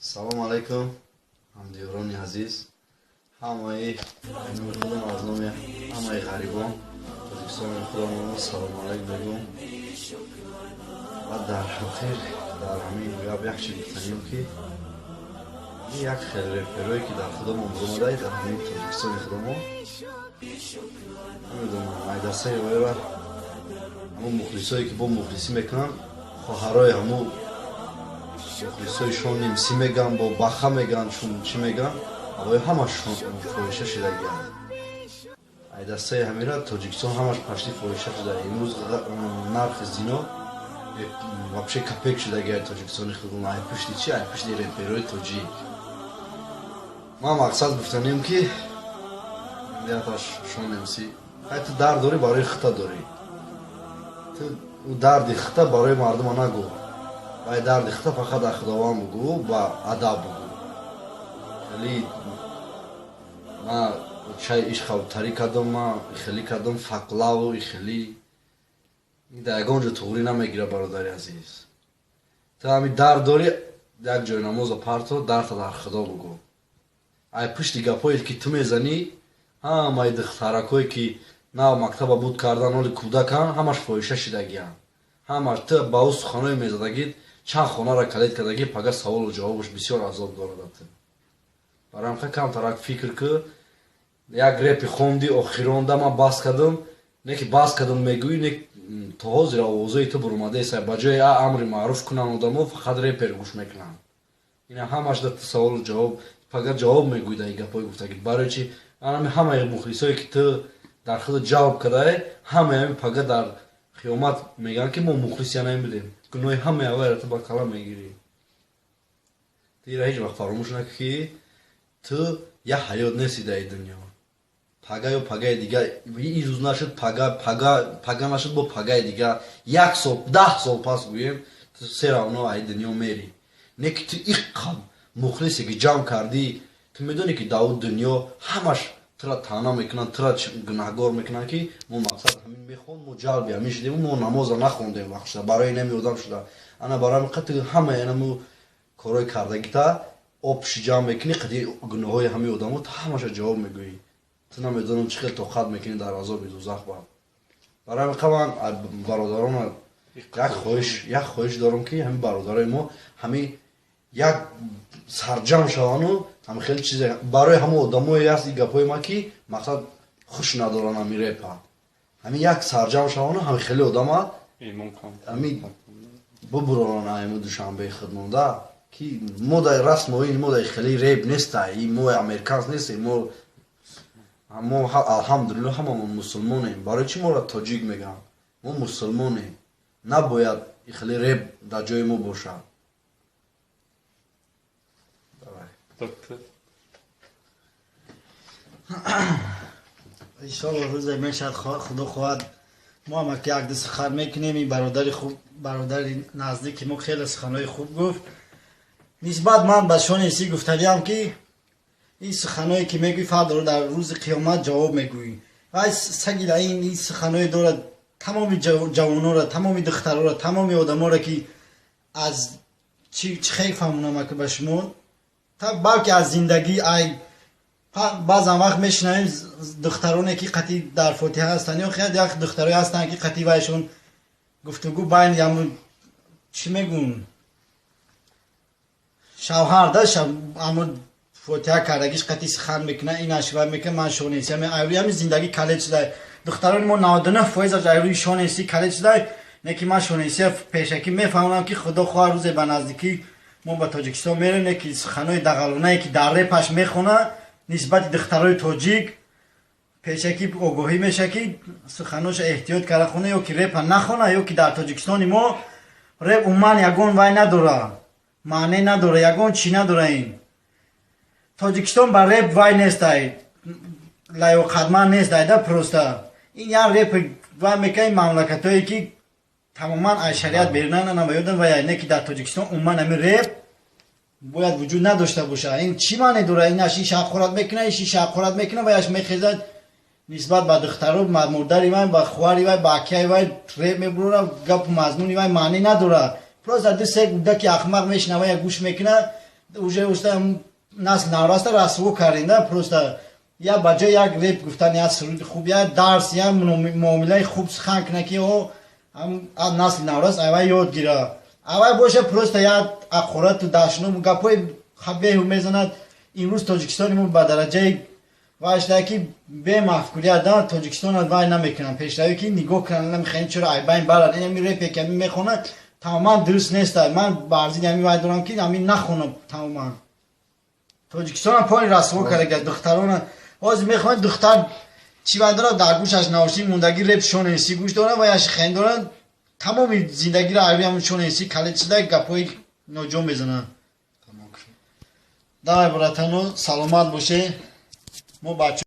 Салом алайкум, ҳамдиёрони азиз. Ҳамаи номи худам, аз номи ҳамаи ғарибон Тоҷикистони худам салом алайк мегӯм. Ва дар охир дар ҳамин гап як чи гуфтанем, ки як хел реперое, ки дар худамон буромадай, дар ҳамин Тоҷикистони худамон, намедонам, айдастаи оера ҳамун мухлисое, ки бо мухлисӣ мекунанд, хоҳарои ҳамун мухлисои шон нимсӣ меган, бо баха меган, чун чӣ меган, авои ҳамаш фоҳиша шидагианд. Айдастаи ҳамира Тоҷикистон ҳамаш пашти фоҳиша шуда. Имрӯз нархи зино вообще копек шудагиай Тоҷикистони худмон. Ай пушти чи? Ай пушти реперои тоҷик. Ман мақсад гуфтанем, ки яташ шон МС, ай ту дард дорӣ, барои хита дорӣ. Ту дарди хита барои мардума нагӯ. Вай дарди хита фақат дар Худованд бугӯ, ба адаб бугӯ. Хеле ма чай ишқа тарӣ кардам, ма хеле кардам, факлаву хеле дар ягон ҷо туғрӣ намегира. Бародари азиз, ту ҳами дард дорӣ, як ҷои намоза парто, дарта дар Худо бугӯ. Ай пушти гапҳое, ки ту мезанӣ, ҳамаи духтаракҳое, ки нав мактаба буд кардан, оли кӯдакан, ҳамаш фоҳиша шидагианд, ҳамаш. Ту ба ӯ суханое мезадагӣ, чанд хонаро калид кардагӣ, пага саволу ҷавобаш бисёр азоб дорад. Ту барои ҳамқа камтарак фикр ку. Як репи хонди, охиронда ман бас кардам, не ки бас кардам мегӯӣ, не то ҳозир овозои ту бурумадаеса. Ба ҷои а амри маъруф кунанд, одамо фақат репер гӯш мекунанд. Ина ҳамаш да ту саволу ҷавоб пага ҷавоб мегӯӣ дар гапҳои гуфтагӣ. Барои чи анами ҳамаи мухлисое, ки ту дар худ ҷалб кардае, ҳамаи ҳами пага дар қиёмат мегӯянд, ки мо мухлиси анаин будем. Гуноҳи ҳамаи авайро ту ба калам мегирӣ. Ту ира ҳеҷ вақт фаромӯш накун, ки ту як ҳаёт нести дар ин дунё. Пага ё пагаи дига, ин рӯз нашуд, пага, пага, пага нашуд, бо пагаи дига, як сол, 10 сол пас гӯем, ту всё равно ай дунё мерӣ. Не ки ту иққа мухлисе, ки ҷамъ кардӣ, ту медонӣ, ки дар он дунё ҳамаш тура таъна мекунанд, тура гунаҳгор мекунанд, ки мо мақсад ҳамин мехонд, мо ҷалби ҳамин шудем, мо намоза нахондем, вақт шуда, барои инами одам шуда. Ана барои ҳамин ту ҳамаи инаму корҳои кардагита обши ҷамъ мекунӣ, қади гуноҳҳои ҳамаи одамо ту ҳамаша ҷавоб мегӯӣ. Ту намедонам, чӣ хел тоқат мекунӣ дар азоби дузах. Ба барои ҳамин ман бародарона як хоҳиш дорам, ки ҳамин бародарои мо ҳамин як сарҷамъ шавану ҳам хеле чизе барои ҳамон одамое аст ин гапҳои ман, ки мақсад хуш надоранд ҳамин репа, ҳамин як сарҷамъ шавану ҳамин хеле одама ҳамин бубуронанд айму Душанбеи худмонда, ки мо дар расмои мо дар хеле реп неста, мо американс нестем, мо алҳамдулилло ҳамамон мусулмонем. Барои чӣ моро тоҷик мегӯянд? Мо мусулмонем, набояд хеле реп дар ҷои мо бошад. Давай. Доктор. Иншолло, рӯзе мешавад, Худо хоҳад, мо ҳам ки якду сухан мекунем. Ин бародари хуб, бародари наздики мо хеле суханҳои хуб гуфт. Нисбат ман ба шони си гуфтагиам, ки ин суханҳое, ки мегӯӣ, фардоро дар рӯзи қиёмат ҷавоб мегӯӣ. Вай сагида ин суханҳое дорад, тамоми ҷавонора, тамоми духтарора, тамоми одаморо, ки аз чӣ хел фаҳмонам ки ба шумо, балки аз зиндагӣ ай. Баъзан вақт мешунавем, духтароне, ки қатъи дар фотиҳа ҳастанд, ё хеле як духтарое ҳастанд, ки қатъи вайшон гуфтугӯ байни ҳамун, чӣ мегӯн, шавҳар да, ҳамун фотиҳа кардагиш қатъи сухан мекунад, инаш вай мекунад, ман шонеси айрӯи ҳамин зиндагӣ калед шуда. Духтарони мо 99 фоизаш айрӯи шонеси калед шуда. Не ки ман шонесия пешакӣ мефаҳмонам, ки Худо хоҳад, рӯзе ба наздикӣ мо ба Тоҷикистон мерем. Не ки суханҳои дағалонае, ки дар репаш мехонад нисбати духтарои тоҷик, пешакӣ огоҳӣ мешавад, ки суханоша эҳтиёт карда хона, ё ки репа нахона, ё ки дар Тоҷикистони мо реп умуман ягон вай надора, маъне надора, ягон чӣ надора. Ин Тоҷикистон ба реп вай нестай, лаёқатманд нестай да. Просто ин як реп вай мекунад, мамлакатҳое, ки тамоман аз шариат берунан ба ёдам вай. Не ки дар Тоҷикистон умуман ҳамин реп бояд вуҷуд надошта бошад. Ин чӣ маъне дорад? Инаш иш ҳақорат мекунад, иш иш ҳақорат мекунад, ваяш мехезад, нисбат ба духтаро, ба модари вай, ба хоҳари вай, ба акияи вай реп мебурад. Гапу мазмуни вай маънӣ надорад. Просто ду се гудаки ахмақ мешунава, я гӯш мекунад. Уже уста насл навраста расво кардем да. Просто я ба ҷои як реп гуфтан, я суруди хуб, я дарс, я муомилаи хуб сухан кунад, ки о насли наврас авай ёд гира. Авай боша, просто я ақорату дашном, гапҳои беҳу мезанад. Имрӯз Тоҷикистони мо ба дараҷаи вай шуда, ки бемафкурият да Тоҷикистона вай намекунанд, пешравӣ ки нигоҳ кунанд намехоҳем. Чаро айбайн барад? Ин ами репе ки ами мехонад, тамоман дуруст нест. Ман бар зидди ами вай дорам, ки ами нахонам. Тамоман Тоҷикистона пони расво карда. Духтарона ҳозир мехоҳанд, духтар чӣ вай дорад, дар гӯшаш наушник мондагӣ, реп Шоненси гӯш дорад ва яш хен дорад. Тамоми зиндагиро айби ҳамн Шоненси калид шуда, гапҳои ноҷо мезанад. Давай, братано, саломат боше. Мо бача.